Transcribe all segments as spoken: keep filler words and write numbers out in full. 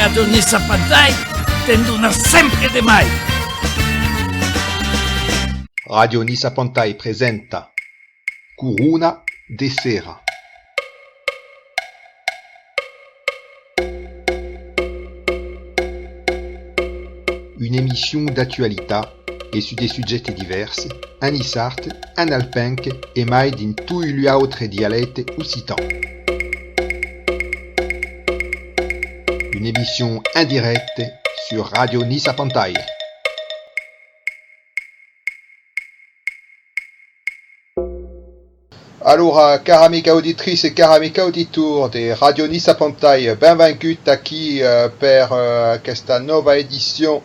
Ràdio Nissa Pantai te'n dona sempre de mai. Ràdio Nissa Pantai presenta Corona de Sera. Una emission d'actualitat e sus de subjèctes divèrs, en niçard, en alpenc e mai dins toi lu autres dialèctes occitans. Una emission en dirècte sus Ràdio Nissa Pantai. Alora, cara amica auditrice e cara amic auditor de Ràdio Nissa Pantai, benvengut aquí, eh, per, eh, aquesta nòva edicion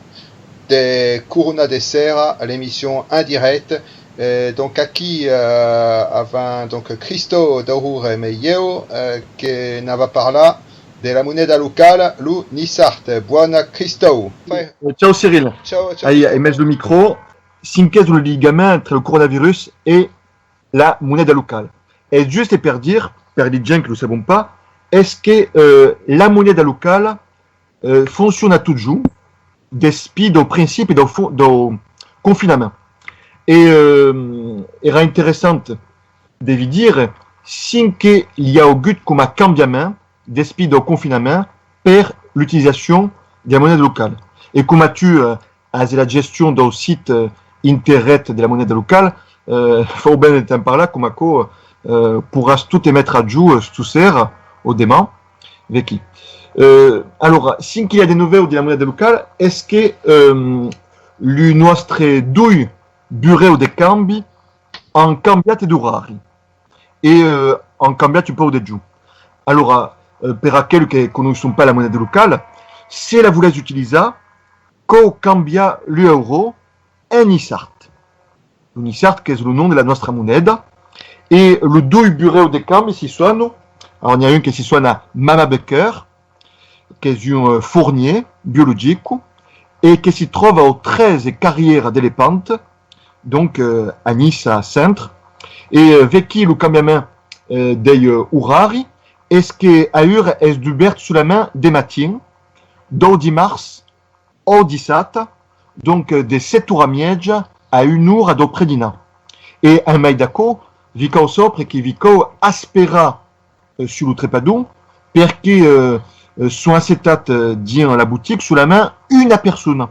de Corona de Sera, l'emission en dirècte. Eh, donc aquí, eh, avèm donc Cristòu Daurore e ieu, eh, que n'ava parlar de la moneda locala, lo niçard. Bòna, Cristòu. Eh, ciao Cyril. Ciao, ciao. Ai, ai mes lo micro. Cinc es lo ligament entre lo coronavirus e la moneda locala. Es juste per dire, per li gents que lo sabon pas, es que, eh, la moneda locala, eh, fonciona totjorn despí dau principi dau fo-, dau confinament. E, eh, era interessant de vi dire, cinc que li a augut coma cambiament despí dau confinament per l'utilizacion de la moneda locala. E coma tu, eh, as la gestion dau sit, eh, internet de la moneda locala, eh, fau ben de te'n parlar, coma aquò, eh, porràs tot te metre a jorn, eh, sto ser o deman. Vequí. Eh, alora, cinc que li a de novèu de la moneda locala, es que, eh, lu nòstre doi burèu de cambi an cambiat d'orari e, eh, an cambiat un pauc de jorn. Alora, eh, per aquelu que conoisson pas la moneda locala, se la volètz utilizar, cau cambiar lu euro en niçard. Lo niçard qu'es lo nom de la nòstra moneda. E lu doi burèu de cambi si sònan, alora n'i a un que si sòna Mama Becker, qu'es un, eh, fornier biologic e que si tròva au tretze carriera de Lepanta, donc, eh, a Niça centre. E, eh, vequí lo cambiament, eh, dei, eh, orari, es que aüra es dubèrt solament de matin, dau dimars au dissabta, donc, eh, de sèt oras e mièja a una ora dau predinar. E en mai d'aquò, vi cau saupre que vi cau asperar, eh, sus lo trepador, perque, eh, eh, son assetats, eh, dins la botica solament una persona.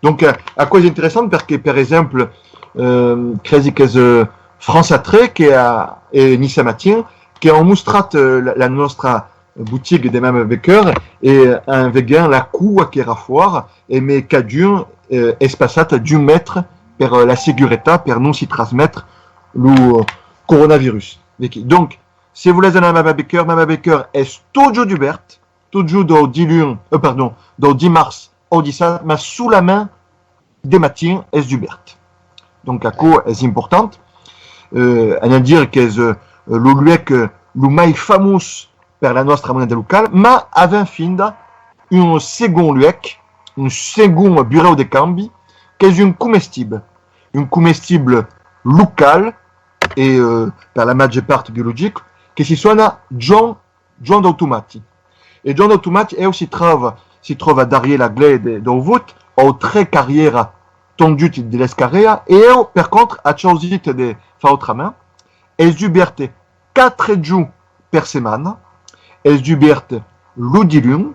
Donc, eh, aquò es interessant perque, per exemple, eh, cresi qu'es, eh, France Trois que a, e Niça Matin que an mostrat, eh, la, la nòstra botica de Mama Becker e, eh, en veguent la coa qu'èra fòra, e mai cadun, eh, es passat d'un mètre per, eh, la seguretat, per non si transmetre lo, eh, coronavirus. Vequí. Donc, se volètz anar a Mama Becker, Mama Becker es totjorn dubèrt, totjorn dau diluns, eh, pardon, dau dimars au dissabta, mas solament de matin es dubèrt. Donc aquò es important. Eh, anem dire qu'es, eh, lo luec, eh, lo mai famós per la nòstra moneda locala, mas avèm finda un segond luec, un segond burèu de cambi, qu'es un comestible, un comestible local e, eh, per la màger part biologic, que si sòna Joan Joan dau Tomati. E Joan dau Tomati, eu, si tròva, si tròva darrier la glèia de, dau Vot, au tres carriera tondut de l'escarrèa, e eu, per contra, a chausit de far autrament, es dubèrt quatre jorns per setmana, es dubèrt lo diluns,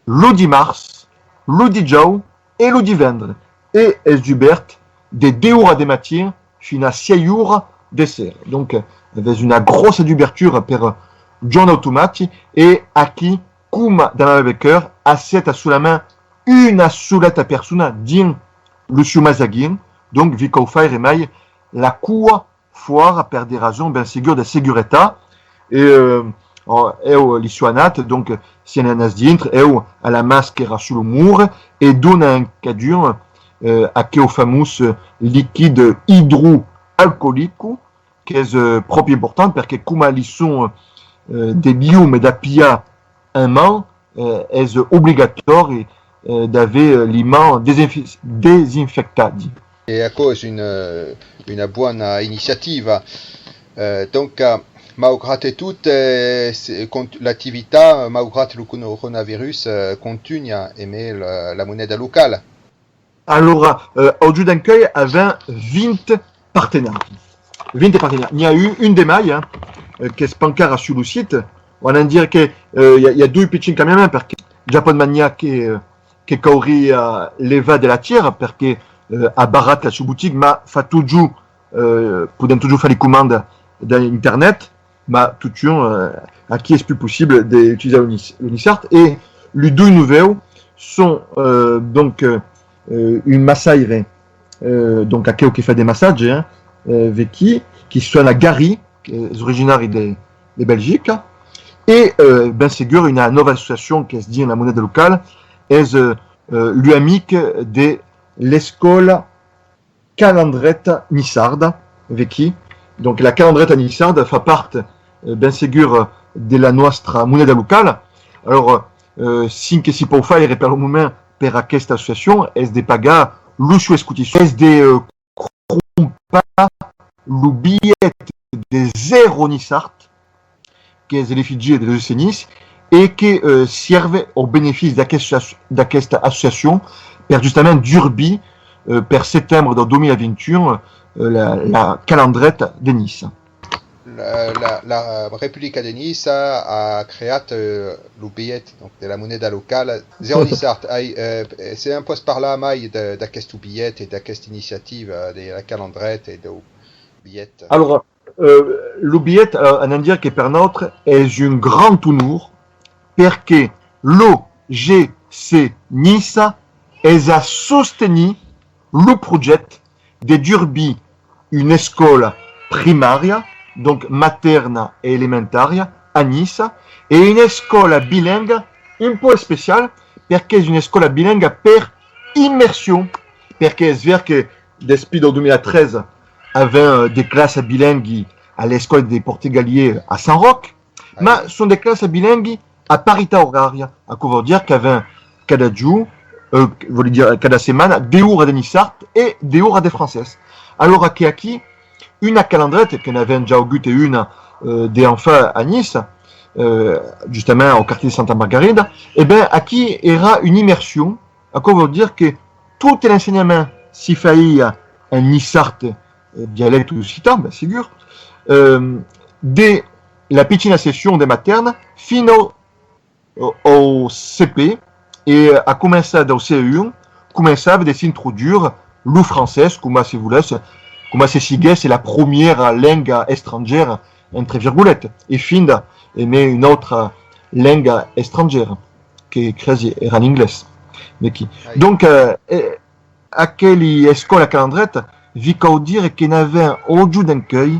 lo dimars, lo dijòu e lo divendres, e es dubèrt de dètz oras de matin fin a sièis oras de sera. Donc, avètz una gròssa dubertura per Joan dau Tomati, e aquí, coma dab Mama Becker, asseta solament una soleta persona dins lo sieu masaguin, donc vi cau faire mai la coa fòra per de rasons ben segur de seguretat. E, eh, eu li soi anat, donc, si anatz dintre, eu a la mascara sus lo mur e dona en cadun, eh, aqueu famós liquid idroalcoolic, qu'es, eh, pròpi important, perque coma li son, eh, de lium e d'apilhar en man, eh, es obligatòri, eh, d'aver, eh, li mans desinfi-, desinfectadi. E aquò es una, una bòna iniciativa. Eh, donc, eh, Maugrat tot, eh, se- cont- l'activitat, maugrat lo coronavirus, eh, contunha emé la, la moneda locala. Alora, eh, aujorn d'encuei avèm vint partenaris. Vint partenaris. N'i a un, un de mai, eh, eh, qu'es pas encara sus lo site. Anam dire que, eh, i a, i a doi pichins cambiaments, perque Japon Mania que, eh, que cauria levar de la tiera, perque, eh, a barrat la sua botiga, ma fa totjorn, eh, podèm totjorn far li comandas dins internet, ma totjorn, eh, aquí es pus possible d'utilizar lo, nis, lo niçard. E li doi novèus son, eh, donc, eh, eh, un massaire, eh, donc aqueu que fa de massatge, eh, eh, vequí, qui sona Gary, qu'es originari de, de Belgica, e, eh, ben segur, una nòva associacion qu'es dins la moneda locala, es, eh, eh, lu amic de l'escòla Calandreta Niçarda, vequí. Donc la Calandreta Niçarda fa part, eh, ben segur, de la nòstra moneda locala. Alora, eh, cen que si pòu faire per lo moment per aquesta associacion es de pagar lo sua escoticion, es de, eh, crompar lo bilhet de zèro niçard, qu'es l'efigie de Joseph Nice, e que, eh, sierve au benefici d'aquesta, d'aquesta associacion per justament durbir, eh, per setembre del dos mila vint-e-un, eh, la, la calandreta de Niça. La, la, la Republica de Niça a creat, eh, lo bilhet, donc, de la moneda locala. Zèro niçard, ai, eh, se en pòs parlar mai de, d'aquest bilhet e d'aquesta iniciativa de la calandreta e del bilhet? Alora, eh, lo bilhet, eh, anam dire que per nautre es un grand onor, perque l'O G C Niça es a sostenir lo projècte de durbir una escòla primària, donc matèrna e elementària, a Niça, e una escòla bilenga un pauc especial, perque es una escòla bilenga per immersion, perque es ver que despí del dos mila tretze avèm, eh, de classas bilengui a l'escòla de Portigalier a Sant Ròc, ma son de classas bilengui a paritat orària, aquò vòu dire qu'avèm cada jorn, eh, vòli dire cada setmana, de oras de niçard e de oras de francés. Alora que aquí, una calandreta, que n'avèm ja augut una, eh, de enfants a Niça, eh, justament au quartièr de Santa Margarida, e ben aquí èra una immersion, aquò vòu dire que tot l'ensenhament si faía en niçard, eh, dialècte occitan, ben segur, eh, de la pichina session de matèrna fin au, au C P, e a començar dau C E un, començava de s'introduire lo francés coma se volèsse, coma se siguèsse la promiera lenga estrangiera, entre virguletas, e finda emé una autra lenga estrangiera, que cresi èra l'anglés. Vequí. Donc, eh, eh, aqueli escòla calandreta, vi cau dire que n'avèm au jorn d'encuei,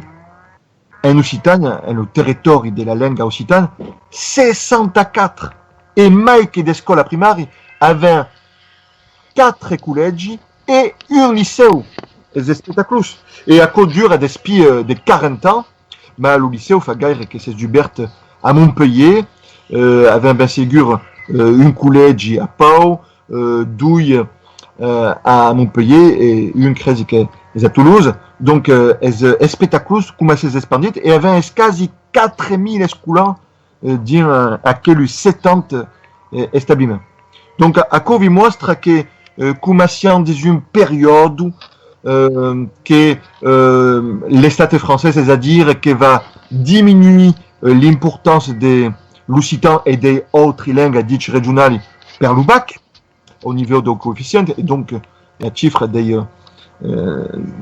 en Occitània, en lo territòri de la lenga occitana, seissanta-quatre, e mai que d'escòla primària, avèm quatre collègi e un licèu. Es espectaclós. E aquò dura despí, eh, de quaranta ans, ma lo licèu fa gaire que s'es dubèrt a Montpelhièr, eh, avèm ben segur, eh, un collègi a Pau, eh, doi, eh, a Montpelhièr e un cresi que es a Toulouse. Donc, eh, es, eh, espectaclós coma s'es espandit e avèm es quasi quatre mila escolans, eh, dins, eh, aquelu setanta, eh, establiments. Donc, a-, aquò vi mòstra que, eh, coma siam dins un periòde, eh, que, eh, l'Estat francés, es a dire que va diminuir, eh, l'importància de l'occitan e dei autri lengas dich regionali per lo bac, au nivèu dau coeficient, e donc la chifra dei, eh,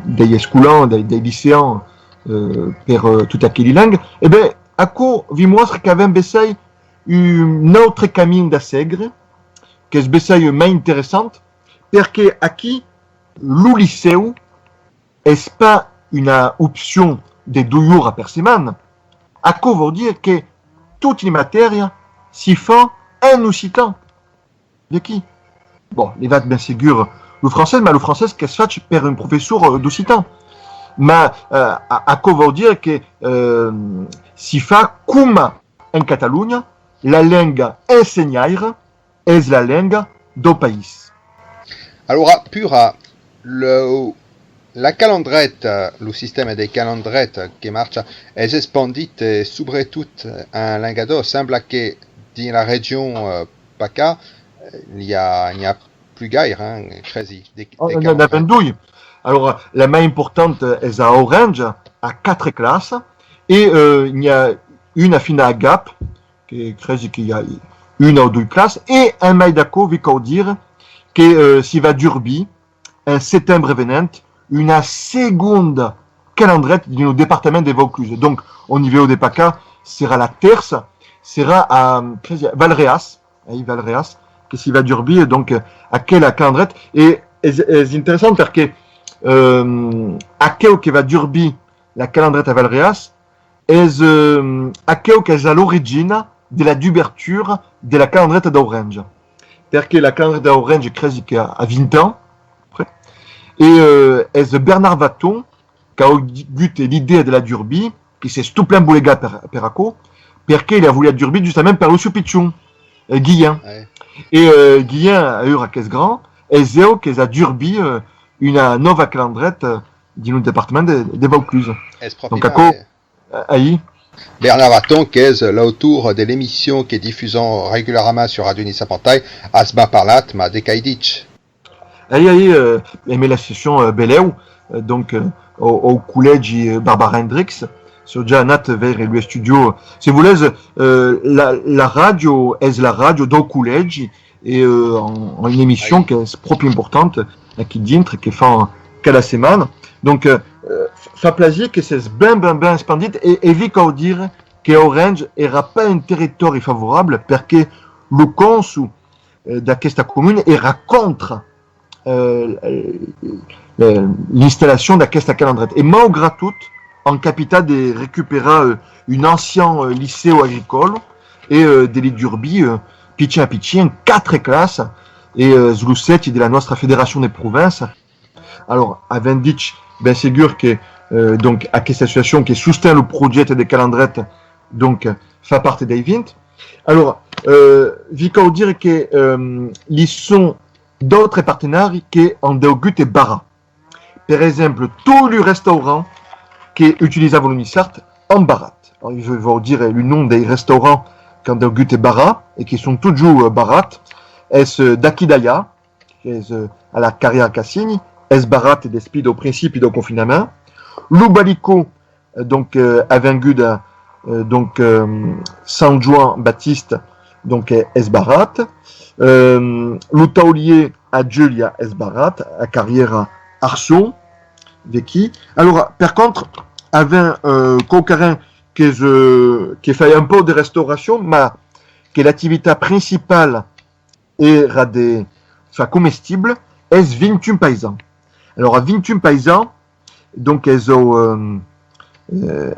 dei escolans, dei, dei liceans, eh, per, eh, tot aqueli lengas, e ben, aquò vi mòstra qu'avèm bessai un autre camin da segre, qu'es bessai mai interessant, perque aquí lo licèu es pas una opcion de doi oras per setmana. Aquò vòu dire que toti li matèrias si fan en occitan. D'aquí. Bon, levat ben segur lo francés, ma lo francés qu'es fach per un professor, eh, d'occitan. Ma, eh, a-, aquò vòu dire que, eh, si fa coma en Catalonha, la lenga ensenhaira es la lenga dau país. Alora, pura, lo, La calandreta, lo sistèma de calandreta que marcha, es espandit, eh, subretot en Lengadòc. Sembla que dins la region, eh, PACA, eh, n'i a, n'i a plus gaire, hein, cresi, de, de calandretas. N'avèm doi. Alora, la mai importanta es a Aurenja, a quatre classas, e, eh, n'i a una fina a Gap, que cresi que i a una o doi classas, e en mai d'aquò, vi cau dire que, eh, s'i va durbir, en setembre venent, una segonda calandreta dins lo departament de Vaucluse. Donc, au nivèu de PACA, serà la tèrça, serà a, cresi, a Valreas, a Valreas, que s'i va durbir, donc, eh, aquela calandreta. E es, es interessant perque, eh, aqueu que va durbir la calandreta a Valreas, es, eh, aqueu qu'es a l'origina de la dubertura de la calandreta d'Aurenja. Perque la calandreta d'Aurenja, cresi qu'a vint ans, après. E, eh, es Bernard Vaton qu'a agut l'idèa de la durbir, que s'es tot plen bolegat per, per aquò, perque la voliá durbir justament per lo sieu pichon, eh, Guilhen. E, eh, Guilhen, aüra qu'es grand, es eu qu'es a durbir, eh, una nòva calandreta, eh, dins lo departament de, de Vaucluse. Donc aquò, eh, Aí. Bernard Vaton, qu'es l'autor de l'emission que difusam regularament sur Radio Niça Pantai, As ben parlat, mas de qu'ai dich? Aí, aí, eh, emé la session, eh, belèu, eh, donc, eh, au, au collègi, eh, Barbara Hendricks, siáu ja anat veire lu estudios. Se volètz, eh, la, la ràdio es la ràdio dau collègi, e, eh, en, en una emission qu'es pròpi importanta aquí dintre, que fan cada setmana. Donc, eh, fa plasir que s'es ben, ben, ben espandit e, e vi cau dire que Aurenja èra pas un territòri favorable perque lo cònsol, eh, d'aquesta comuna èra contra, eh, eh, l'installacion d'aquesta calandreta. E maugrat tot, an capitat de recuperar, eh, un ancian, eh, licèu agricòla e, eh, de li durbir, eh, pichin a pichin, en quatre classas, e, eh, es lo sèti de la nòstra federacion de Provença. Alora, avèm dich, ben segur que, eh, donc, aquesta associacion que sosten lo projècte de calandreta, donc, fa part dei vint. Alora, eh, vi cau dire que, eh, li son d'autres partenaris que an daugut de barrar. Per exemple, tots lu restaurants que utilizavan lo niçard an barrat. Alora, ieu vau dire lu nom dei restaurants qu'an daugut de barrar e que son totjorn, eh, barrats. Es, eh, D'aquí D'Alhà, qu'es, eh, a la carrièra Cassini, es barrat despí dau principi dau confinament. Lo Balicot, eh, donc, eh, avenguda, eh, donc, eh, Sant Joan Baptiste, donc, eh, es barrat. Eh, lo Taulier a Julia es barrat, a carrièra Arson, vequí. Alora, per contra, avèm, eh, quauquarren qu'es, eh, que fai un pauc de restauracion, mas que l'activitat principala èra de far comestible, es Vint-un Paisans. Alora, Vint-un Paisans, donc, es au, eh, eh,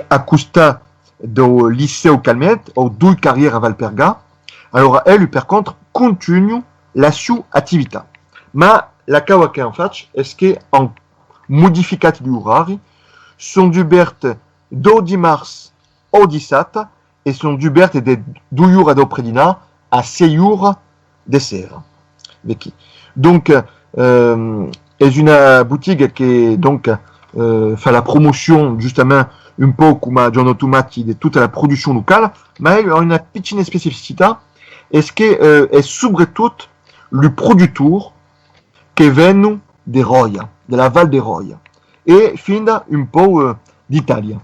a costat dau licèu Calmette, au doi carrièra Valperga. Alora, elu, per contra, contunhan la sieu activitat. Mas la caua qu'an fach es que an modificat l'orari, son dubèrts dau dimars au dissabta, e son dubèrts de doi oras dau predinar a sièis oras de sera. Vequí. Donc, eh, es una botiga que, donc, eh, fa la promocion, justament, un pauc coma Giorno Tomati, de tota la produccion locala, mas a una pichina especificitat, es que, eh, es subretot lu productors que venon de Ròia, de la Val de Ròia, e finda un pauc, eh, d'Itàlia.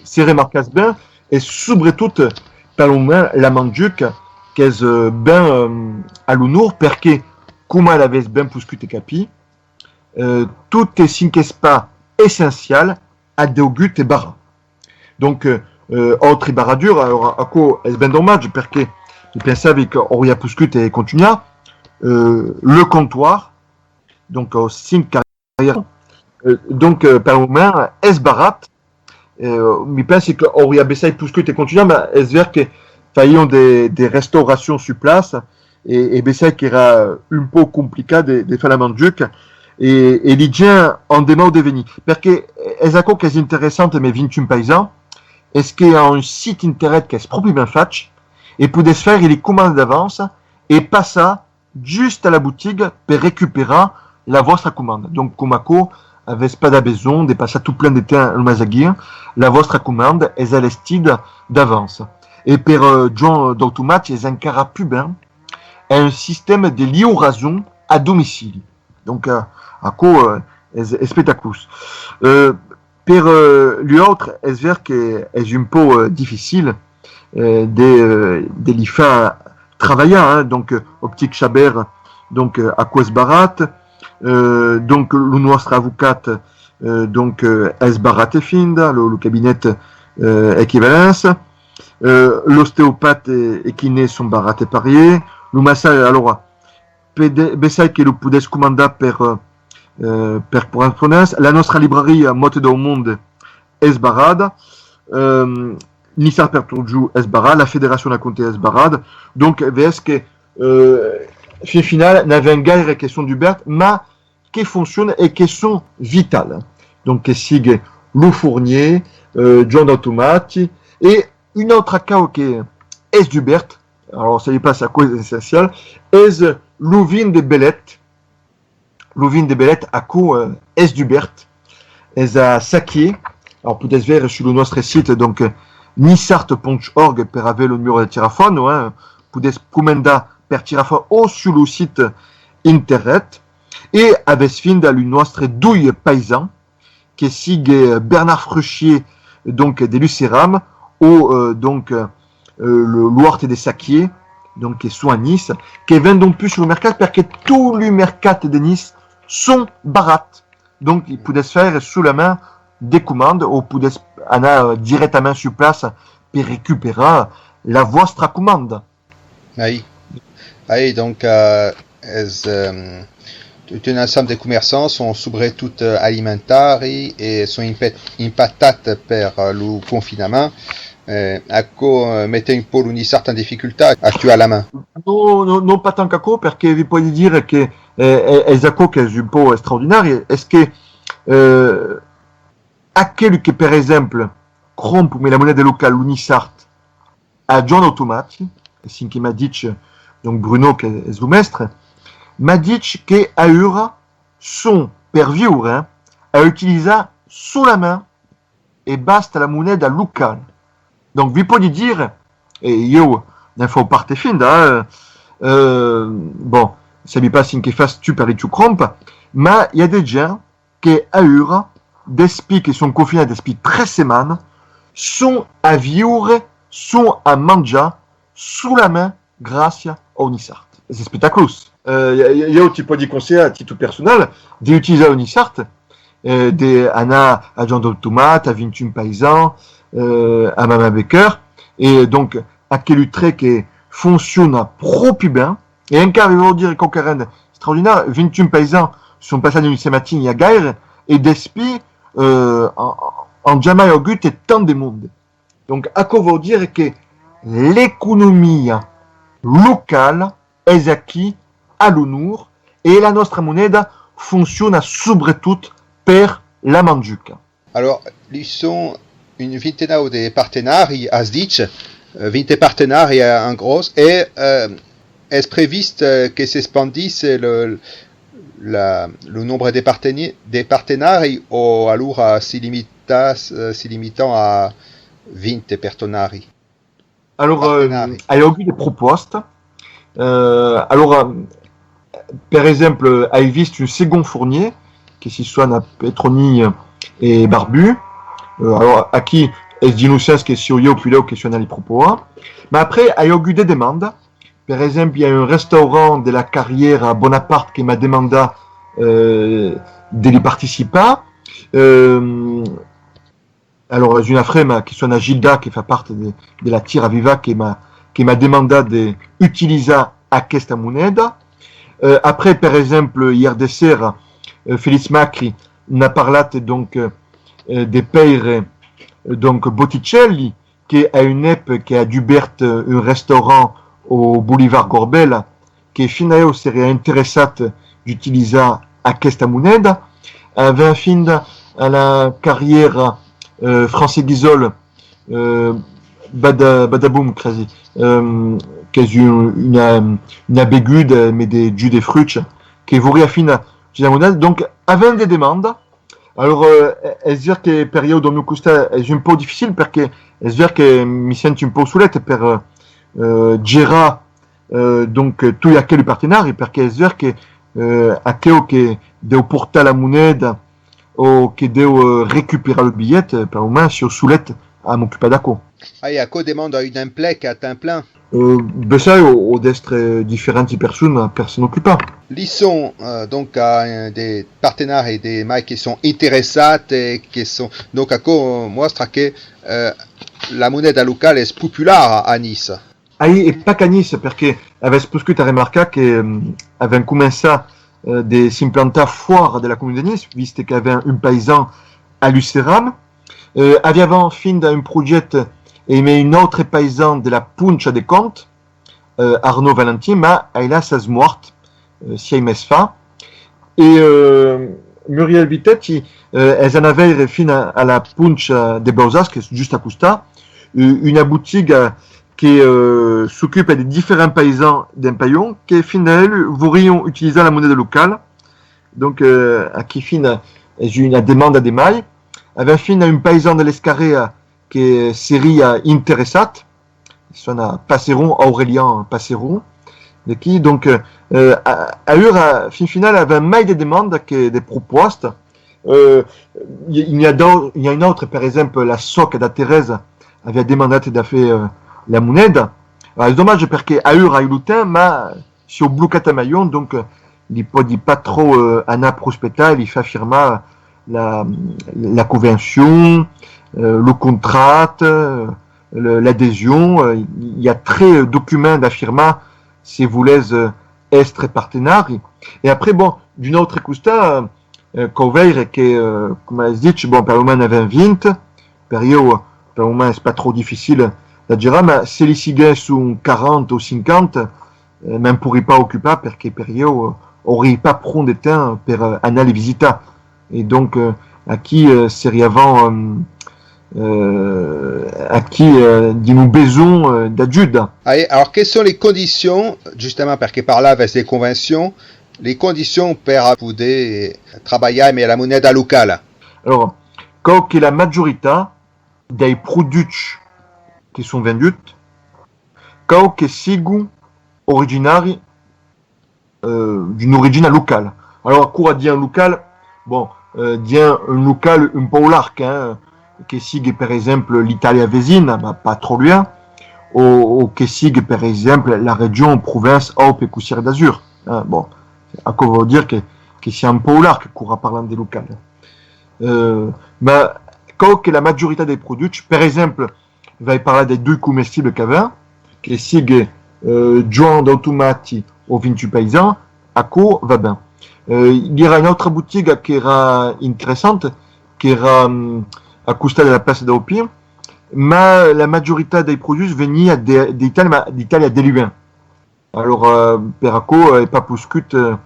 Se remarcatz ben, es subretot, eh, per lo moment, la manduca qu'es, eh, ben, eh, a l'onor, perque, coma l'avètz ben poscut capir, eh, tot e cen qu'es pas essencial a daugut de barrar. Donc, eh, eh, autra barradura, alora, aquò es ben domatge, perque mi pensavi qu'auriá poscut e contunhar, eh, le comptoir, donc, au cinc carrièra, eh, donc, eh, per lo moment, es barrat. Eh, mi pensi qu'auriá bessai poscut e contunhar, mas es ver que faion de, de restauracion sus plaça, e, e bessai qu'èra un pauc complicat de, de far la manduca, e, e li gents an de mau de venir. Perque es aquò qu'es interessant emé Vint-un Paisans, es que an un sit internet qu'es pròpi ben fach, e podètz faire li comandas d'avança e passar just a la botiga per recuperar la vòstra comanda. Donc, coma aquò, avètz pas de besonh de passar tot plen de temps lo masaguir, la vòstra comanda es alestida d'avança. E per, eh, Joan d'Automaig es encara pus ben, es un sistèma de liurason a domicili. Donc, eh, aquò, eh, es espectaculós. Eh, per, eh, lu autres, es ver que es un pauc, eh, dificil, eh, de, eh, de li far travalhar, hein. Donc, eh, Optic Chabert, donc, eh, aquò es barrat. Eh, donc, lo nòstre avocat, eh, donc, eh, es barrat e finda, lo, lo cabinet, eh, Equivalence. Eh, l'osteopate e, e kiné son barrat e parier. Lo massatge, alora, pede-, bessai que lo podètz comandar per, eh, per correspondença. La nòstra libraria Mòt dau Monde es barrada. Eh, Niçard per totjorn es barrada. La Federacion Naconte es barrada. Donc, veiètz que, eh, fin finala, n'avèm gaire que son dubèrt, mas que fonciona e que son vitala. Donc, que sigue lo fornier, eh, Joan d'Automati, e un autre cau que es dubèrt, alors, sabi pas aquò es essencial, es lo vin de Belet. Lo vin de Belet, aquò, eh, es dubèrt, es a Saquier. Alors, podètz veire sus lo nòstre site, donc, eh, niçard punt org per aver lo numèro de tirafòn, hein. Podètz comandar per tirafòn o sus lo site internet. E avètz finda lo nòstre doi paisans, que sigue Bernard Fruchier, donc, de Luceram, o, eh, donc, eh, lo, l'Òrt de Saquier, donc, que son a Niça, que vendon pus sul mercat perque tot lo mercat de Niça son barrat. Donc, i podètz faire solament de comanda o podètz anar, eh, dirèctament sus plaça per recuperar la vòstra comanda. Aí, aí, donc, eh, es, eh, tot un ensemble de comerçants son sobretot, eh, alimentaris e son impa-, impactats per, eh, lo confinament. Eh, aquò, eh, met un pauc lo niçard en dificultat actualament. Non, non, non pas tant qu'aquò, perque vi pòdi dire que, eh, es aquò qu'es un pauc extraordinari, es que, eh, aquelu que, per exemple, crompa mai la moneda locala, lo niçard, a Joan Automati, e cinc que m'a dich, donc Bruno, que es lo mèstre, m'a dich que aüra son per viure, eh, a utilizar solament e basta la moneda locala. Donc, vi pòdi dire, e ieu ne'n fau part finda, eh, eh, bon, sabi pas cinc que fas tu per li tu crompa, mas i a de gents que aüra, despí que son confinats despí tres setmanas, son a viure, son a manjar solament gràcia au niçard. Es espectaclós. Eh, ieu ti pòdi conselhar a títol personal de utilizar lo niçard, eh, de anar a Joan d'Automati, a Vint un Paisans, eh, a Mama Becker, e donc aquelu tret que fonciona pròpi ben, e encara vi vau dire quauquaren d'extraordinari, Vint un Paisans son passats un samatin i a gaire, e despí, eh, an, an jamai augut tant de monde. Donc, aquò vòu dire que l'economia locala es aquí a l'onor e la nòstra moneda fonciona subretot per la manjuca. Alors, li son un vintenau de partenaris, as dich, eh, vint partenaris, eh, en gròs, e, eh, es previst, eh, que s'espandís lo, la, lo nombre de parteni-, de partenaris o alora si limita, eh, si limitam a vint partenaris? Alors, eh, partenaris. Ai augut de propòstas. Eh, alors, eh, per exemple, ai vist un segond fornier, que si sona Petroni e Barbu. Eh, alors, aquí, es d'innocents que siáu ieu, puslèu que siáu anat li propausar. Mas après, ai augut de demandas. Per exemple, i a un restaurant de la carrièra Bonaparte que m'a demandat, eh, de li participar. Eh, alors, es una frema que sona Gilda, que fa part de, de la Tira Viva, que m'a, que m'a demandat de utilizar aquesta moneda. Eh, après, per exemple, ièr de sera, eh, Félix Macri n'a parlat, donc, eh, de Pèire, eh, donc, Botticelli, que a un èp que a dubèrt, eh, un restaurant au Boulevard Gorbella, que finda eu seriá interessat d'utilizar aquesta moneda. Avèm finda a la carrièra, eh, Francés Guisol, eh, Bada-, Badaboum, cresi, eh, qu'es un, una, una beguda, mai de jus de frucha, que vorriá finda Sus la moneda, donc, avèm de demandas. Alors, euh, es ver que per ieu, del meu costat, es un pauc dificil, perque es ver que mi senti un pauc solet per, euh, euh, gerar, euh, donc, euh, toi aquelu partenari, perque es ver que, euh, aqueu que deu portar la moneda o que deu, euh, recuperar lo bilhet, euh, per lo moment, siáu solet a m'ocupar d'aquò. Ai, aquò demanda un emplec a temps plen. Euh, bessai, o, o d'èstre diferenti personas per se n'ocupar. Li son, euh, donc, a, euh, de partenaris de mai que son interessats e que son, donc, aquò mòstra que, euh, la moneda locala es populara a Niça. Ai, e pas qu'a Niça, perque avètz poscut arremarcar que, euh, avèm començat, euh, de s'implantar fòra de la comuna de Niça, viste qu'avèm un païsan a Luceram. Euh, aviavam finda un projècte emé un autre païsan de la Poncha de Cònt, euh, Arnaud Valentin, mas ailà s'es mòrt, euh, sièis mes fa. E, euh, Muriel Vitetti, euh, es anat veire fin a, a la Poncha de Bausas, qu'es just a costat, euh, una botiga que, euh, s'ocupa de diferents païsans d'Empaion, que finda elus vorrián utilizar la moneda locala. Donc, euh, aquí finda es una demanda de mai. Avèm finda un païsan de l'Escarrèa que seriá interessat, sona Passeron, Aurélien Passeron, d'aquí. Donc, euh, euh, a, aüra, fin finala, avèm mai de demandas que de propòstas. Euh, i, i a dau-, i a un autre, per exemple, la sòca da Teresa aviá demandat de far, euh, la moneda. Ah, es domatge perque aüra ai lo temps, mas siáu blocat a Maion, donc, euh, li pòdi pas tròp, euh, anar prospectar, li far firmar la, la convencion, euh, lo contracte, euh, le, l'adhesion, euh, i a tres documents da firmar se volètz, euh, èstre partenari. E après, bon, d'un autre costat, euh, cau veire que, euh, coma es dich, bon, per lo moment n'avèm vint, per ieu, per lo moment es pas tròp dificil da gerar, mas se li siguèsson quaranta o cinquanta, euh, me'n porri pas ocupar perque per ieu, euh, aurri pas pron de temps per, euh, anar li visitar. E donc, euh, aquí, euh, seriavam, euh, euh, aquí, euh, dins lo besonh, euh, d'ajuda. Ai, alors, que son li condicions, justament, perque parlavas de convencion, li condicions per poder trabalhar emé la moneda locala? Alors, cau que la majoritat dei produchs que son venduts, cau que sigon originari, euh, d'una origina locala. Alors, quora diem local, bon, euh, diem un local un pauc larg, hein, que sigue, per exemple, l'Itàlia vesina, mas pas tròp luènh, o, o que sigue, per exemple, la region, provinça, Aube e Cossièra d'Azur, hein. Bon, aquò vòu dire que, que siá un pauc larg quora parlam de local. Euh, mas cau que la majoritat dei produchs, per exemple, vai parlar dei doi comestibles qu'avèm, que sigue, euh, Joan dau tomati o vint-e-un païsans, aquò va ben. Euh, i èra una autra botiga qu'èra interessanta, qu'èra, hum, a costat de la plaça dau Pi, mas la majoritat dei produchs veniá de, d'Itàlia, mas d'Itàlia de luènh. Alors, euh, per aquò, euh, ai pas poscut, euh,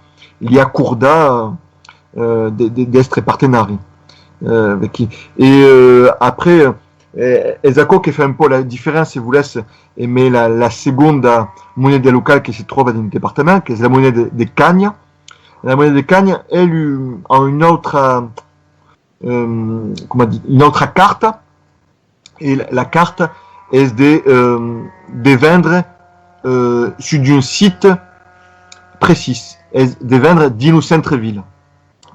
li acordar, euh, de, de, d'èstre partenari. Euh, avec qui. E, euh, après, euh, es aquò que fa un pauc la diferéncia, se volètz, emé la, la segonda moneda locala que se tròba dins lo departament, qu'es la moneda de, de canha. La moneda de canha, ela, a una autra, euh, coma dire, una autra carta, e la, la carta es de, euh, de vendre, euh, sus d'un site precís, es de vendre dins lo centre-ville.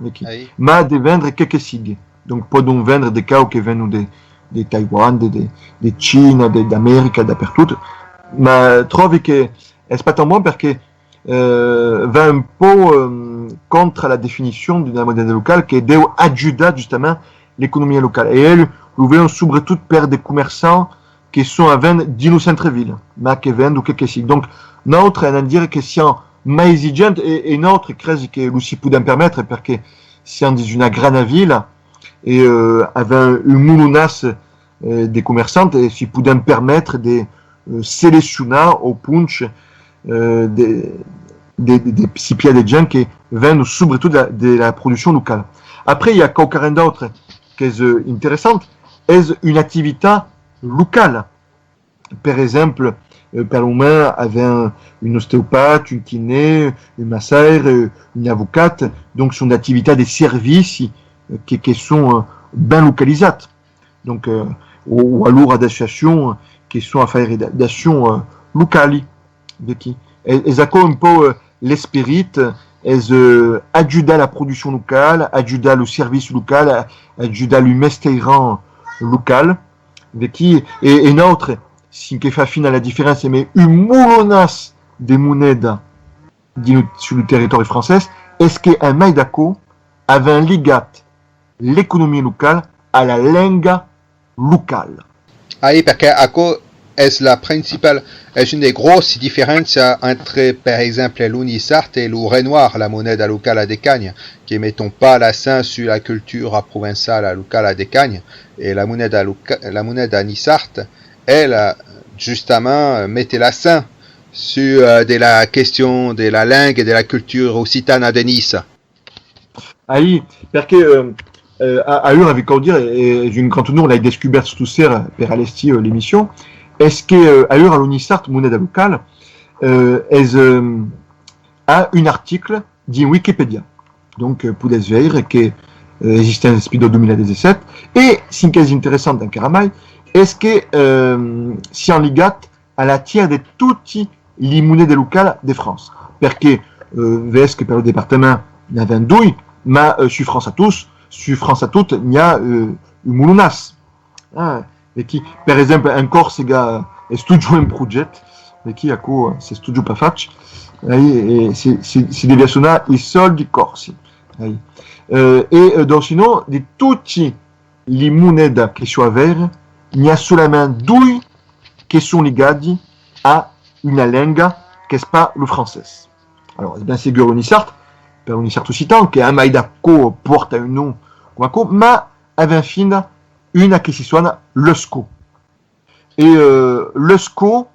Aquí. Ai. Mas de vendre que que sigue. Donc, pòdon vendre de cau que venon de, de Taiwan, de, de, de China, de, d'America, dapertot. Mas tròbi que es pas tan bon perque euh, va un pauc, euh, contra la definicion d'una moneda locala que deu ajudar justament l'economia locala. E ela lo veu subretot per de comerçants que son a vendre dins lo centre-ville, mas que vendon que que sigue. Donc, nautres anam dire que siam mai exigents e, e nautres cresi que lo si podèm permetre perque siam dins una grana vila e, euh, avèm un molonàs, euh, de comerçants e si podèm permetre de, euh, seleccionar au ponch, euh, de, de, de, de si pilhar de gents que venon subretot de la, de la produccion locala. Après, i a quauquarren d'autre qu'es, euh, interessant, es una activitat locala. Per exemple, Eh, per lo moment, avèm un osteopat, un quiné, un massaire, eh, un avocat, donc son d'activitats de servici, eh, que, que son, eh, ben localizats. Donc, eh, o, o alora d'associacions, eh, que son a faire d'a-, d'accions, eh, locali, vequí. E, es aquò un pauc, eh, l'esperit, es, eh, ajudar la produccion locala, ajudar lo servici local, a-, ajudar lo mestièran local, vequí. E, e nautre, cen que fa fina la diferéncia, emé un molonàs de moneda dins lo, sus lo territòri francés, es que, en mai d'aquò, avèm ligat l'economia locala a la lenga locala. Aí, perque aquò es la principala, es una de gròssas diferéncias entre, per exemple, lo niçard e lo renauard, la moneda locala de Canha, que meton pas l'accent sus la cultura provençala locala de Canha, e la moneda loca-, la moneda niçarda, ela, justament, mete l'accent sus, eh, de la question de la lenga e de la cultura occitana de Niça. Aí, perque, eh, eh, a, aüra, vi cau dire, e, es un grand onor, l'ai descubèrt sto ser per alestir, eh, l'emission, es que, eh, aüra lo niçard, moneda locala, eh, es, eh, a un article dins Wikipedia. Donc, eh, podètz veire que, eh, existís despí dau dos mila dètz-e-sèt. E, cen qu'es interessant encara mai, es que, eh, siam ligats a la tièr de toti li monedas localas de França. Perque, eh, ves que per lo departament n'avèm doi, ma, eh, sus França Tot, sus França Tot, n'i a, eh, un molonàs. Ah, e qui, per exemple, en Corsega, es totjorn un projècte, e qui, aquò, eh, s'es totjorn pas fach, e, e se, se, se devia sonar i soldi corsi. E, eh, donc, sinon, de toti li monedas que siam a veire, n'i a solament doi que son ligadi a una lenga qu'es pas lo francés. Alors, es ben segur lo niçard, per lo niçard occitan, que a mai d'aquò pòrta un nom coma aquò, ma avèm finda una que si sona l'eusco. E, eh, l'eusco,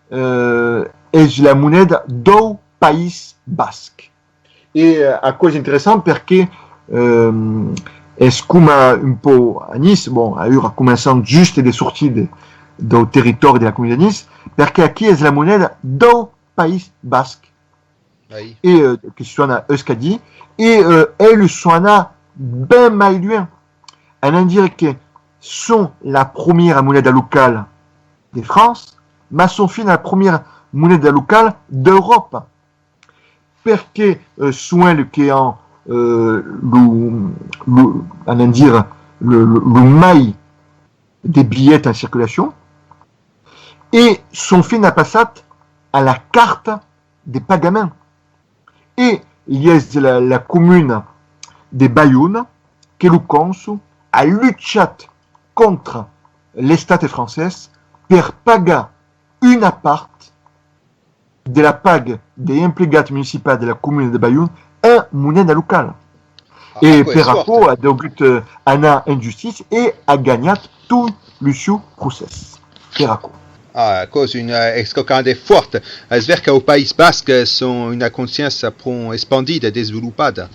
eh, es la moneda dau País Basc. E, eh, aquò es interessant perque, eh, es coma un pauc a Niça, bon, aüra començam just de sortir de, dau territòri de la comuna de Niça, perque aquí es la moneda dau País Basc. E, eh, que sona euskadi, e, eh, el sona ben mai luènh. Anam dire que son la promiera moneda locala de França, ma son finda la promiera moneda locala d'Euròpa. Perque, eh, son eles que an, eh, lo, lo, anam dire, lo, lo, lo mai de bilhets en circulacion, e son finda passat a la carta de pagament. E i es la, la comuna de Baiona que lo cònsol a luchat contra l'Estat francés per pagar una part de la paga de emplegats municipals de la comuna de Baiona en moneda locala. E per aquò a degut, eh, anar en justícia e a ganhat tot lo sieu procès. Per aquò. Ah, aquò es una, eh, es quauquarren de fòrt. Es ver qu'au País Basc son una consciéncia pron espandida e desvolopada.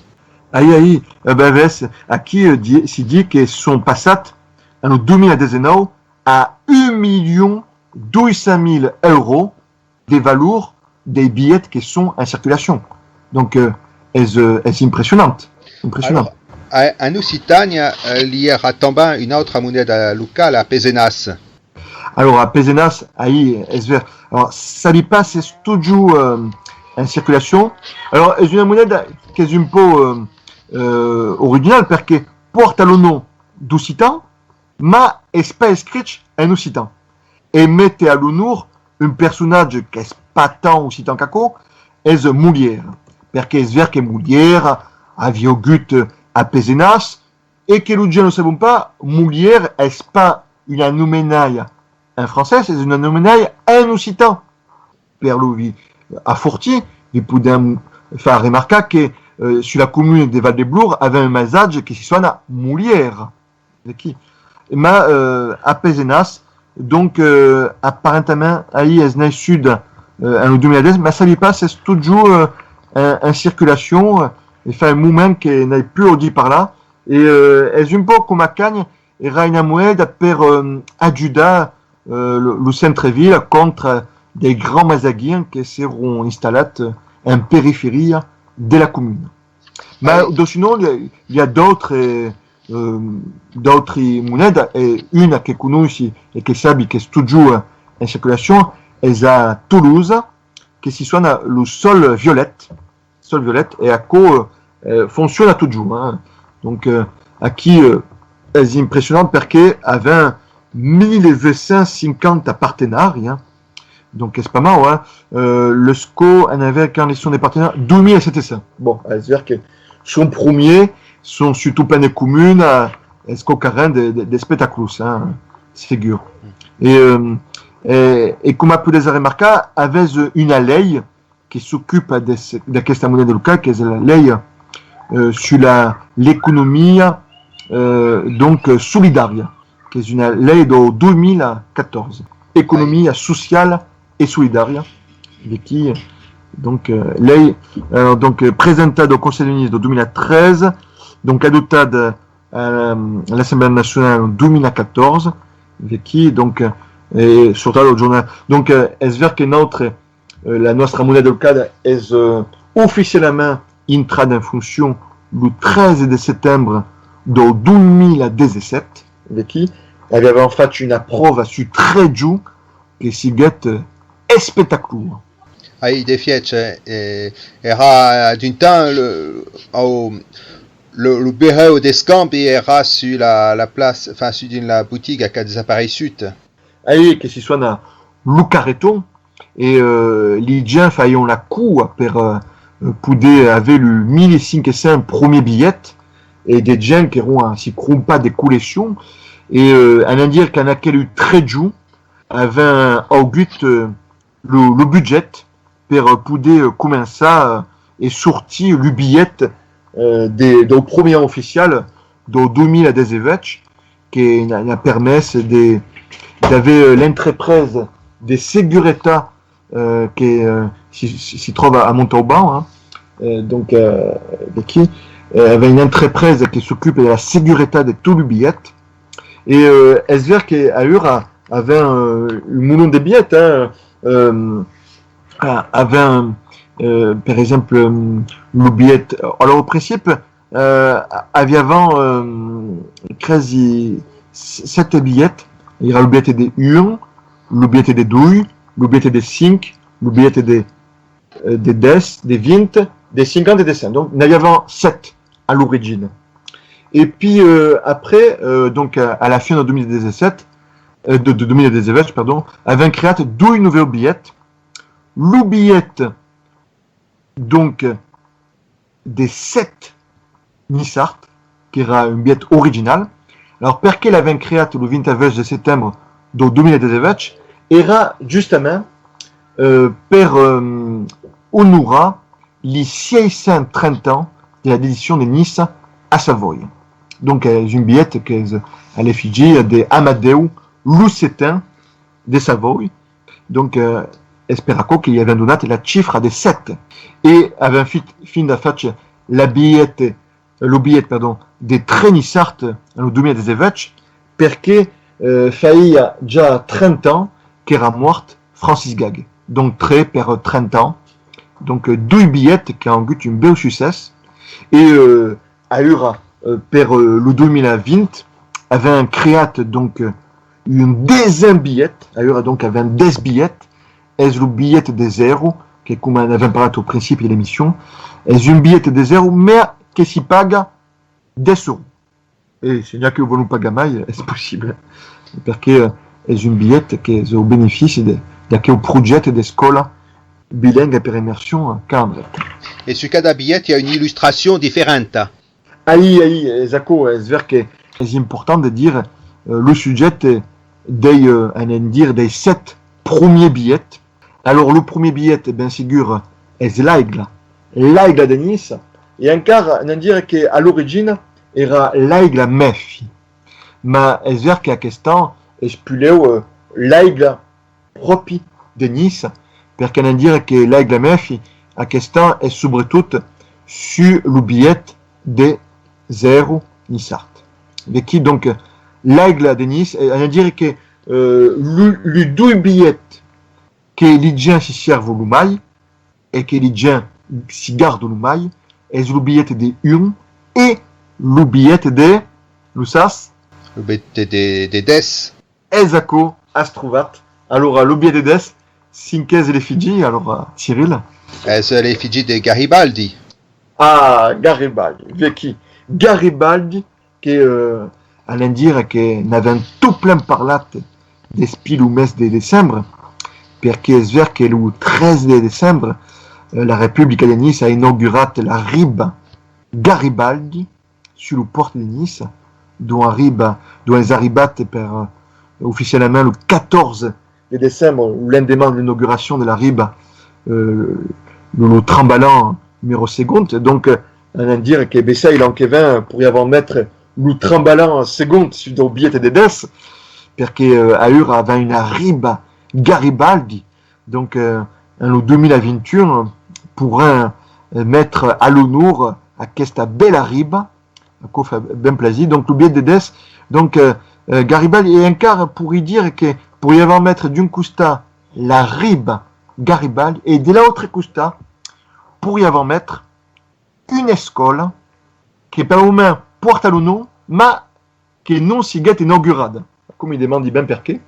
Aí, aí, eh ben, ves, aquí, eh, di-, si di que son passats, en lo dos mila dètz-e-nòu, a un milion dos cents mila euros de valor dei bilhets que son en circulacion. Donc, euh, es, euh, es impressionant. Impressionant. Alors, a, en Occitània, euh, li èra tanben una autra moneda locala, a Pesenàs. Alors, a Pesenàs, aí, es ver. Alors, sabi pas s'es totjorn, euh, en circulacion. Alors, es una moneda qu'es un pauc, euh, euh, original, perque pòrta lo nom d'occitan, ma es pas escrich en occitan. E mete a l'onor un personatge qu'es pas tan occitan qu'aquò, es Molière, perque es ver que Molière aviá vigut a Pesenàs, e que los gents lo sabon pas, Molière es pas una nomenalha en francés, es una nomenalha en occitan. Per lo vi-, afortir, vi podèm far remarcar que, euh, sus la comuna de Val de Blor, avèm un masatge que si sona Molière. D'aquí. Ma, euh, a Pesenàs, donc, euh, aparentament, aí es naissut, euh, en lo dos mila dètz, ma sabi pas s'es totjorn, euh, en, en circulacion, euh, e fa un moment que n'ai plus audit parlar, e, euh, es un pauc coma Canha, èra una moneda per, euh, ajudar, euh, lo, lo centre-vila contra dei grands mazaguians que s'èron installats en periferia de la comuna. Mas, dau sinon, i a, i a d'autres, eh, d'autres monedas, e una que conoissi e que sabi qu'es totjorn en circulacion, es a Tolosa, que si sona lo Sol Violet, Sol Violet, e aquò, eh, fonciona totjorn, hein. Donc, eh, aquí, eh, es impressionant perque avèm mila vuech cents cinquanta partenaris, hein. Donc, es pas mau, hein. Eh, los còps en avèm, quand i son de partenaris, dos mila sèt cents. Bon, es ver que son promiers, son sus tot plen de comunas, es quauquarren de, de, d'espectaculós, hein, segur. E, eh, e, e coma podètz remarcar, avètz una lei que s'ocupa de se-, d'aquesta moneda locala, qu'es la lei, eh, sus la, l'economia, eh, donc, eh, solidària, qu'es una lei dau dos mila catorze. Economia sociala e solidària, vequí, donc, eh, lei, eh, donc, eh, presentada au Conselh de Niça dau dos mila tretze, donc adoptada, eh, a l'Assemblea Nacionala en dos mila catorze, vequí, donc, eh, e sortada au jornal. Donc, eh, es ver que nautres, eh, la nòstra moneda locala es, eh, oficialament intrada en foncion lo tretze de setembre dau dos mila dètz-e-sèt, vequí, aviavam fach una pròva sus tres jorns que siguèt, eh, espectacular. Ai, d'efiech, eh, èra d'un temps lo, au, lo, lo burèu d'escambi èra sus la, la plaça, enfin, sus dins la botiga qu'a desapareissut. Ai, que si sona lo carreton, e, eh, li gents faion la coa per, eh, poder aver lo mila cinc cents promiers bilhets, e de gents qu'èron a si crompar de colleccions, e, eh, anam dire qu'en aquelu tres jorns avèm augut, eh, lo, lo budget per poder començar, eh, e sortir lo bilhet, eh, de, dau promier an oficial dau dos mila dètz-e-uech, que n'a, n'a permés de, d'aver, eh, l'entrepresa de seguretat, eh, que, eh, si, si, si tròba a Montauban, hein. Eh, donc, eh, d'aquí, eh, avèm una entrepresa que s'ocupa de la seguretat de tot lo bilhet. E, eh, es ver que aüra avèm, eh, un molon de bilhets, hein. Eh, a-, avèm, eh, per exemple, eh, lo bilhet, alors, au principe, eh, aviavam, eh, cresi s-, sèt bilhets. Èra lo bilhet de un, lo bilhet de doi, lo bilhet de cinc, lo bilhet de, eh, de dètz, de vint, de cinquanta e de cent. Donc, n'aviavam sèt a l'origina. E pi, eh, après, eh, donc, a, a la fin de dos mila dètz-e-sèt, eh, de, de dos mila dètz-e-uech, pardon, avèm creat doi novèus bilhets. Lo bilhet, donc, de sèt niçards, qu'èra un bilhet original. Alors, perqué l'avèm creat lo vint-e-uech de setembre dau dos mila dètz-e-uech? Èra justament, eh, per, eh, onorar li sièis cents trenta ans de la descision de Niça a Savòia. Donc, es un bilhet qu'es a l'efigia de Amadeu lo Setent de Savòia. Donc, eh, es per aquò que li avèm donat la chifra de sèt. E avèm fi-, finda fach la bilhet, lo bilhet, pardon, de tres niçards en lo dos mila dètz-e-uech, perqué, eh, faía ja trenta ans qu'èra mòrt Francis Gag. Donc, tres per trenta ans. Donc, eh, doi bilhets qu'an agut un bèu succès. E, eh, aüra, eh, per, eh, lo dos mila vint, avèm creat, donc, eh, un dètz-e-un bilhet, aüra, donc, avèm dètz bilhets, es lo bilhet de zèro, que, coma n'avèm parlat au principi de l'emission, es un bilhet de zèro, mas que si paga dètz euros. E se n'i a que vòlon pagar mai, es possible, perqué, eh, es un bilhet qu'es au benefici de, d'aqueu projècte d'escòla bilenga per immersion, eh, qu'a André. E sus cada bilhet i a una illustracion diferenta. Ai, ai, es aquò, es ver que es important de dire, eh, lo subjècte dei, eh, anam dire, dei sèt promiers bilhets. Alors, lo promier bilhet, ben segur, es l'Aigle, l'Aigle de Niça, e encara, anam dire que a l'origina èra l'Aigle Mèfi. Mas es ver qu'aquest an es puslèu, eh, l'Aigle pròpi de Niça, perque anam dire que l'Aigle Mèfi, aquest an, es subretot sus lo bilhet de zèro niçard. Vequí, donc, l'Aigle de Niça, eh, anam dire que, eh, lo, lo doi bilhets que li gents si sèrvon lo mai e que li gents si gardon lo mai, es lo bilhet de un e lo bilhet de, lo sas? Lo bilhet de, de dètz. Es aquò, as trovat. Alora, lo bilhet de dètz, cen qu'es l'efigi, alora, Cyril? Es l'efigi de Garibaldi. Ah, Garibaldi, vequí. Garibaldi, que, eh, anem dire que n'avèm tot plen parlat despí lo mes de decembre, perque es ver que lo tres de decembre, eh, la Republica de Niça a inaugurat la riba Garibaldi sus lo pòrt de Niça, dont arriba, dont es arribat per, eh, oficialament lo catorze de decembre, lo lendeman de l'inauguracion de la riba, eh, lo, lo trambalan numèro segond. Donc, eh, anem dire que bessai l'an que ven, eh, poiriam metre lo trambalan segond sus dau bilhet de dètz, perque, eh, aüra avèm una riba Garibaldi. Donc, eh, en lo dos mila vint e un, poirem, eh, metre a l'onor aquesta bèla riba, aquò fa ben plasir. Donc, lo bilhet de dètz, donc, eh, eh, Garibaldi, e encara poiriam dire que poiriam metre d'un costat la riba Garibaldi e de l'autre costat poiriam metre una escòla que per lo mens pòrta lo nom, mas que non siguèt inaugurada. Aquò mi demandi ben perqué.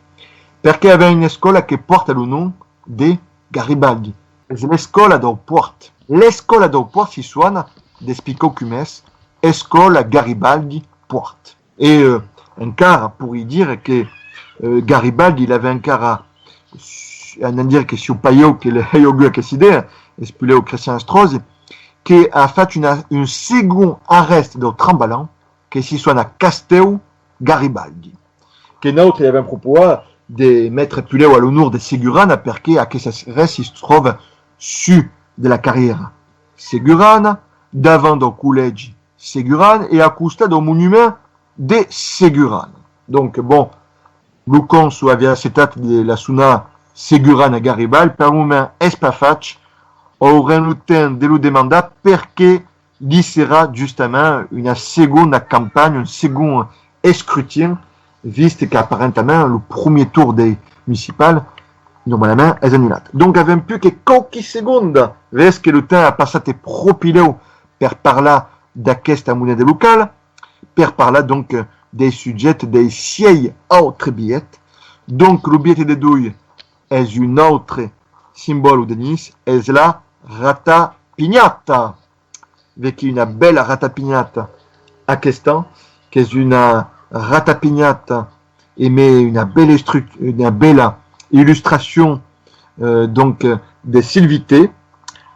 Perqué avèm una escòla que pòrta lo nom de Garibaldi? Es l'escòla dau pòrt. L'escòla dau pòrt si sona despí quauque mes, Escòla Garibaldi Pòrt. E, eh, encara poiriam dire que, eh, Garibaldi l'avèm encara, anam dire que siáu pas ieu que l'ai augut aquesta idèa, es puslèu Christian Estrosi, que a fach una, un segond arrèst dau trambalan, que si sona Castèu Garibaldi. Que nautres avèm proposat de metre puslèu a l'onor de Segurana, perqué aqueste arrèst si tròva sus de la carrièra Segurana, davant dau collègi Segurana e a costat dau monument de Segurana. Donc, bon, lo cònsol aviá acceptat de la sonar Segurana Garibaldi, per lo moment es pas fach, aurem lo temps de lo demandar perqué li serà justament una segonda campanha, un segond escrutin, vist qu'aparentament lo premier torn dei municipals, normalament, es annulat. Donc, avèm pus que quauqui segondas, ves que lo temps a passat pròpi lèu per parlar d'aquesta moneda locala, per parlar, donc, dei subjèctes dei sièis autres bilhets. Donc, lo bilhet de doi es un autre simbòl de Niça, es la ratapinhata. Vequí una bèla ratapinhata aquest an, qu'es una ratapinhata emé una bèla, una bèla illustracion, euh, donc, euh, de Sylvie T.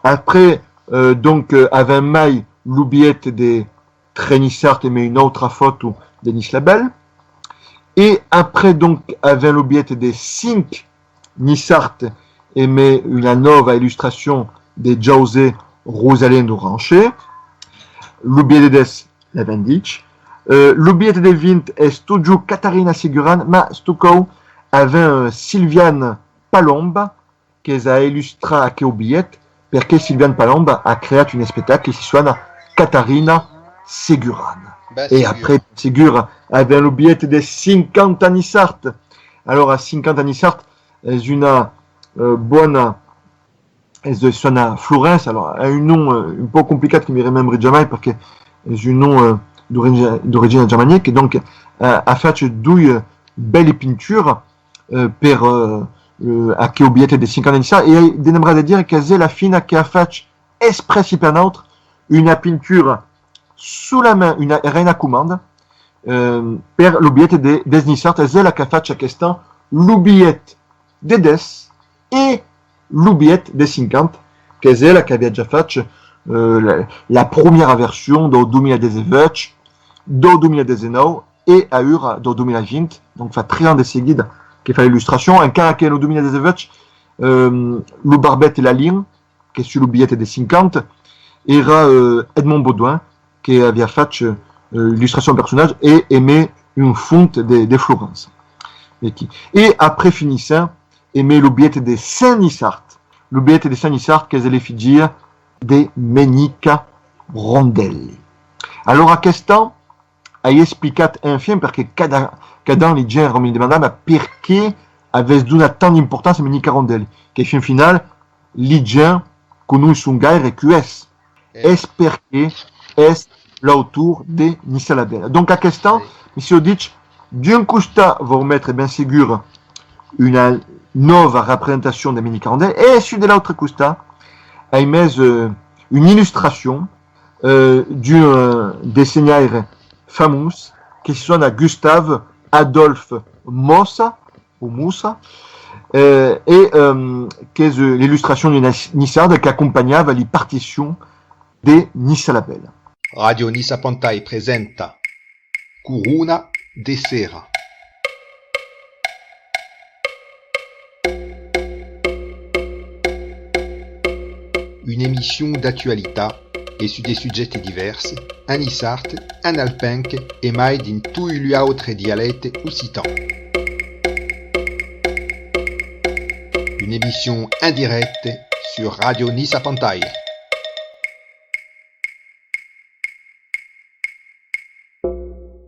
Après, euh, donc, euh, avèm mai lo bilhet de tres niçards emé una autra fòto de Nice la Belle. E après, donc, avèm lo bilhet de cinc niçards emé una nòva illustracion de Jauze Rosalendo Rancher. Lo bilhet de dètz, l'avèm dich. Euh, lo bilhet de vint es totjorn Catarina Seguran, mas stocòu avèm, euh, Sylviane Palomba, qu'es a illustrar aqueu bilhet, perqué Sylviane Palomba a creat un espectacle que si sona Catarina Seguran. E après, segur, avèm lo bilhet de cinquanta niçards. Alora, cinquanta niçards es una, euh, bona, es de sona Florence, alora, a un nom, euh, un pauc complicat que mi remembri jamai, perqué es un nom, euh, d'origina, d'origina germanica, e donc, euh, a fach doi, euh, bèli pinturas, euh, per, euh, euh, aqueu bilhet de cinquanta niçards, e ai de lembrar de dire qu'es ela fina que a fach exprèssi per nautres una pintura solament, una, èra una comanda, euh, per lo bilhet de dètz niçards, es ela qu'a fach aquest an lo bilhet de dètz e lo bilhet de cinquanta, qu'es ela qu'aviá ja fach, euh, la, la promiera version dau dos mila dètz-e-uèch, dau dos mila dètz-e-nòu e aüra dau dos mila vint, donc fa tres ans de seguida que fa l'illustracion, encara que lo dos mila dètz-e-uèch, euh, lo barbet Lalin, qu'es sus lo bilhet de cinquanta, èra, euh, Edmond Baudouin, que aviá fach, euh, l'illustracion au personatge e emé un fons de, de Florence. Vequí. E après finissèm emé lo bilhet de cent niçards. Lo bilhet de cent niçards qu'es l'efigia de Menica Rondelli. Alora, aquest an, ai explicat enfin, perqué cada, cada an li gents me demandava perqué avètz donat tant d'importància a Menic Arondèl, que fin final, li gents conoisson gaire qui es. Es perque es l'autor de Nissa la Bèla. Donc aquest an, mi siáu dich, d'un costat, vau metre ben segur una nòva representacion de Menic Arondèl, e sus de l'autre costat, ai mes, euh, una illustracion, euh, d'un, euh, dessenhaire famós que se sona Gustave Adolphe Mossa, o Mossa, euh, e, euh, qu'es, euh, l'illustracion d'una niçarda qu'acompanhava li particions de Nissa la Bèla. Ràdio Nissa Pantai presenta Corona de Sera. Una emission d'actualitat e sus de subjèctes divèrs, en niçard, en alpenc e mai dins toi lu autre dialècte occitan. Una emission en dirècte sus Ràdio Nissa Pantai.